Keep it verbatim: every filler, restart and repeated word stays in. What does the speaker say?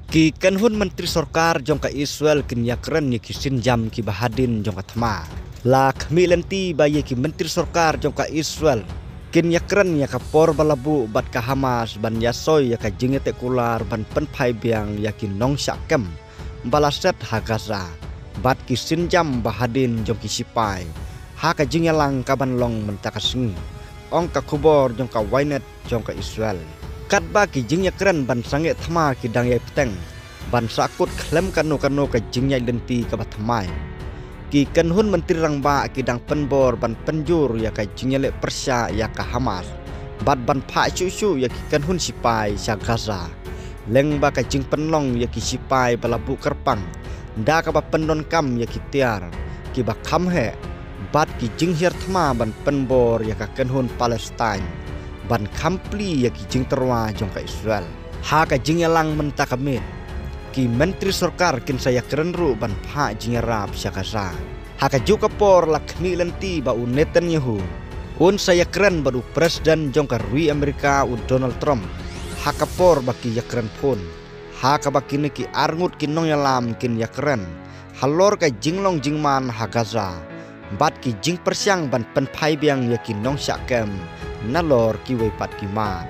Ki kynhun myntri sorkar jong ka Israel kin ïakren ïa ki sienjam kiba hadien jong ka thma. La khmih lynti ba ïa ki myntri sorkar jong ka Israel kin ïakren ïa ka por ba la buh bad ka Hamas ban ïasoi ïa ka jingïateh kular ban pynphai biang ïa ki nongshah kem ba la set ha Gaza bad ki sienjam ba hadien jong ki sipai ha ka jingïalang kaban long mynta ka sngi, ong ka khubor jong ka Ynet jong ka Israel. Katba ki jingïakren ban sangeh thma ki dang ïai bteng ban sahkut khlem kano kano ka jingïaid lynti kaba thymmai, ki kynhun myntri rangbah ki dang pynbor ban pynjur ïa ka jingïaleh pyrshah ïa ka Hamas bad ban phah shuh shuh ïa ki kynhun sipai sha Gaza, lyngba ka jingpynlong ïa ki sipai ba la buh kyrpang da kaba pyndonkam ïa ki tiar kiba kham heh bad ki jinghiar thma ban pynbor ïa ka kynhun Palestine ban kham plie ïa ki jingtyrwa jong ka Israel. Ha ka jingïalang mynta ka miet, ki myntri sorkar kin sa ïakren ruh ban phah jingïarap sha Gaza. Ha kajuh ka por la khmih lynti ba u Netanyahu un sa ïakren bad u President jong ka ri Amerika u Donald Trump ha ka por ba ki ïakren phone, ha kaba kine ki arngut ki nongïalam kin ïakren halor ka jinglong jingman ha Gaza bad ki jingpyrshang ban pynphai biang ïa ki nongshah kem nalor kiwei pat ki mat.